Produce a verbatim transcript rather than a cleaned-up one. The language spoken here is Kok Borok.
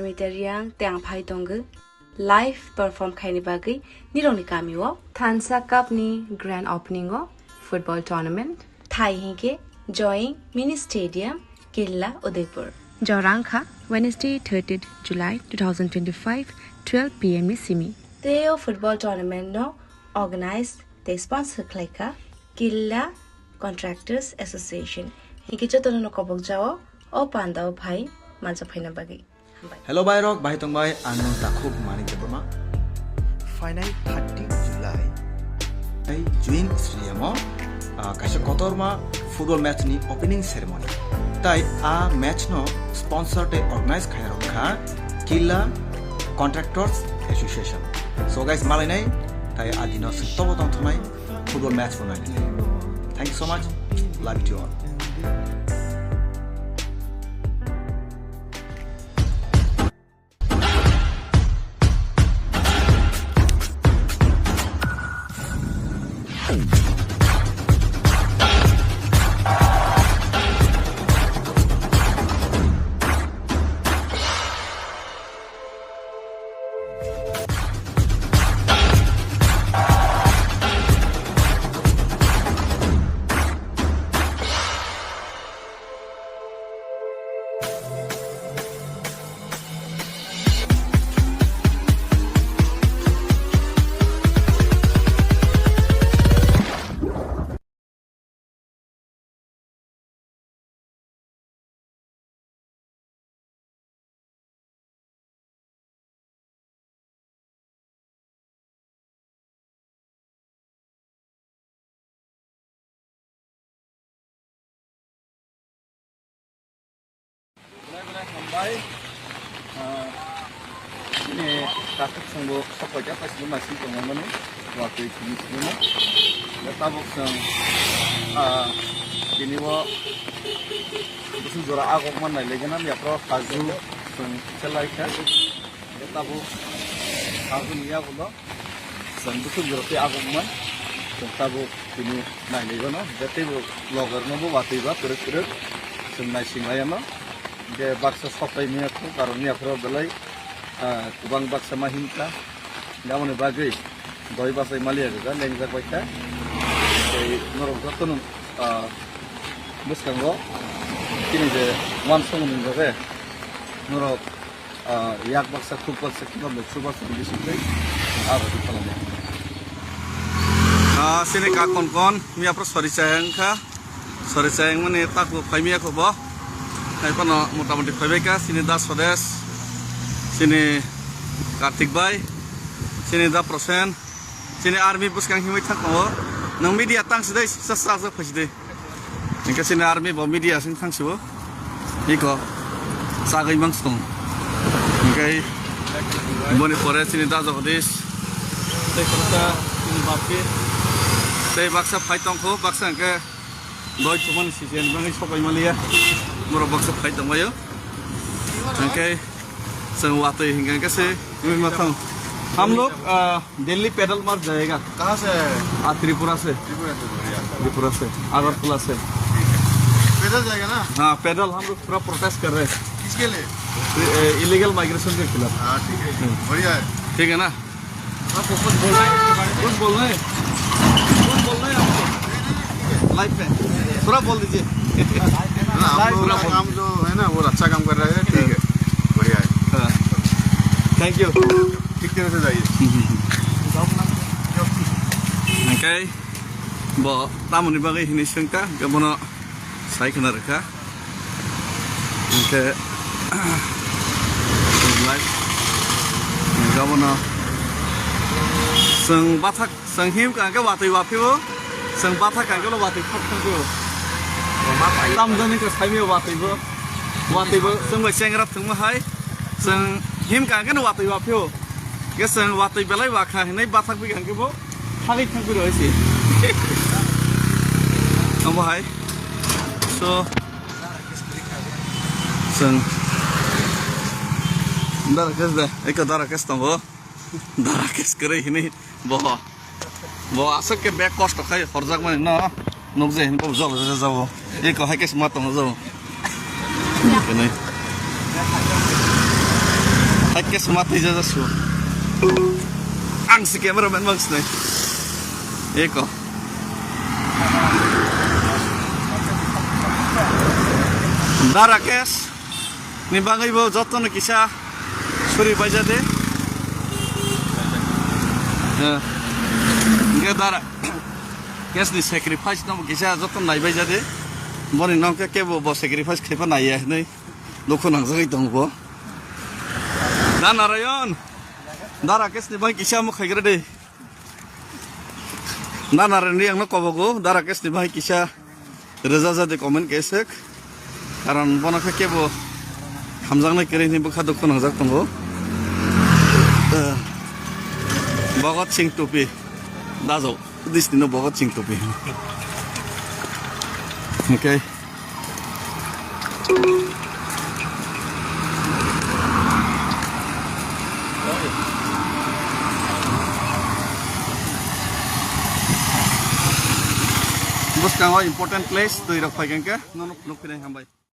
Meter yang tei ang phai tongo live perform khaini bagwi nirokni kamio. Thansa Cup ni grand opening o football tournament thai hinkhe Joying Mini Stadium, Killa, Udaipur. Jorang kha Wednesday, thirtieth July two thousand twenty-five, twelve P M ni simi. Tei o football tournament no organize tei sponsor khlai kha Killa Contractors Association. Hinkhe jotono no kobok jao o panda o phai manjak phaina bagwi. Hambai. Hello bai rok, bai tong bai, ang nung takhuk Manik Debbarma. Phainai thirty July. Tei Joying Stadium o, ah, kaisa kotorma football match ni opening ceremony. Tai a match no sponsor tei organize khai rok kha Killa Contractors Association. So guys, malainai tai a dino swk tobo tong thunai football match bo nai. Thank you so much. Love you to all. Belai belai hambai. Ah, ini katuk sengbo sokoja pas lima sing tongmani. Waktu itu ini. Ya tabuk seng, ah, ini wo, itu jora agok man nai lagi nam ya pro kazu seng selai ka. Ya tabuk kazu ni ya bulo. Chwng bwswk jora tei agukman, chwng tabuk tini nailai bano, je teibo logar no bo watwi ba kwrwk kwrwk chwng naising lai ano. Je baksa soklai maya kho, karon yaphro belai, ah, kwbang baksa ma himkha. Aboni bagwi doi bachai maliya rwkha, lengjak bai kha. Tei norok jotono, ah, bwskango chini je uansukmung rijak khe norok Ah, yak baksa, khuk baksa, kiphilok bai, chu baksa ni bising tei abo khe khalai. Ah, chini kak kon kon, miya phro sori chayang kha. Sori chayang mani takhuk phai miya kho bo. Hai phano mota moti phai bai kha, chini Da Swadesh, chini Kartik bai, chini Da Prosen. Chini army bwskang himwi thang tongo. Nwng media tang sidai, sa sa sa phaisi dai. Hinkhe chini army bo media sing thang sibo. Iko sagwi mang song. Hinkhe boni pore chini Da Jagadish. Tei khoroksa chini bapkhe. Tei baksa phai tongkho, baksa hinkhe doi thumani sijeni bangwi sopai maliya. Borok baksa phai tongbaio. Hinkhe Chwng watwi hinkha khe se wngwi ma thang. हम लोग, आ, दिल्ली पैदल मार्च जाएगा। कहाँ से है? आ, त्रिपुरा से। त्रिपुरा से, बढ़िया। त्रिपुरा से, अगरतला से। पैदल जाएगा ना? हाँ, पैदल हम लोग पूरा प्रोटेस्ट कर रहे हैं। किसके लिए? ये, ए, इलीगल माइग्रेशन के खिलाफ। हाँ, ठीक है। हम्म। बढ़िया है। ठीक है ना? आपको कुछ बोलना है इसके बारे में? कुछ बोलना है? कुछ बोलना है आपको? लाइफ में थोड़ा बोल दीजिए। ना, आप लोगों का काम जो है ना, वो अच्छा काम कर रहे हैं, ठीक है, बढ़िया है। हाँ। Thank you. ठीक तरह से जाइए। Hingke bo tamoni bagwi hinwi swngkha, hingke bono sai khna rwkha. Hingke, hingke abono chwng bathak Chwng him ka hingke watwi waphio, chwng bathak ka hingke watwi thok thangphio. Tamjani ka saimio watwibo, watwibo chwng bai chengra thwngma hai, chwng him ka hingke watwi waphio. Hingke chwng watwi belai wakha hinwi bathak bi hingke bo thagwi thangphiro hai se. Amo hai. So, chwng dara kes da, eko dara kes tongo. Dara kes kwrwi hinwi bo. Bo aswk khe bek kosto khai horjakmani no. Nukjai hinwi bo jol jajabo. Eko hai khe sma tongo jabo. Hinwi. Ke suma tei jaja su. Ang si cameraman mang sinai. Eko. Da Rakesh ni bagwi bo jotono kisa suri baijade. Eh. Ge da Rakesh ni sacrifice no kisa jotono nai baijade. Boni nongke kebo bo sacrifice khaipa naiya hinwi dukhu nangjagwi tongo bo. Da Narayan, Da Rakesh ni bai kisa mo khaigra de. Da Narayan ri ang no kobogo, Da Rakesh ni bai kisa rwja ja de comment kesek. Karon bono khe kebo hamjaknai kwrwi ni bwkha dukhu nangjak tongo. Eh, Bhagat Singh Tupi, da jo. This ni no Bhagat Singh Tupi. Okay. Bwskango important place, twi rok phai khe no nuk nuk phai hambai.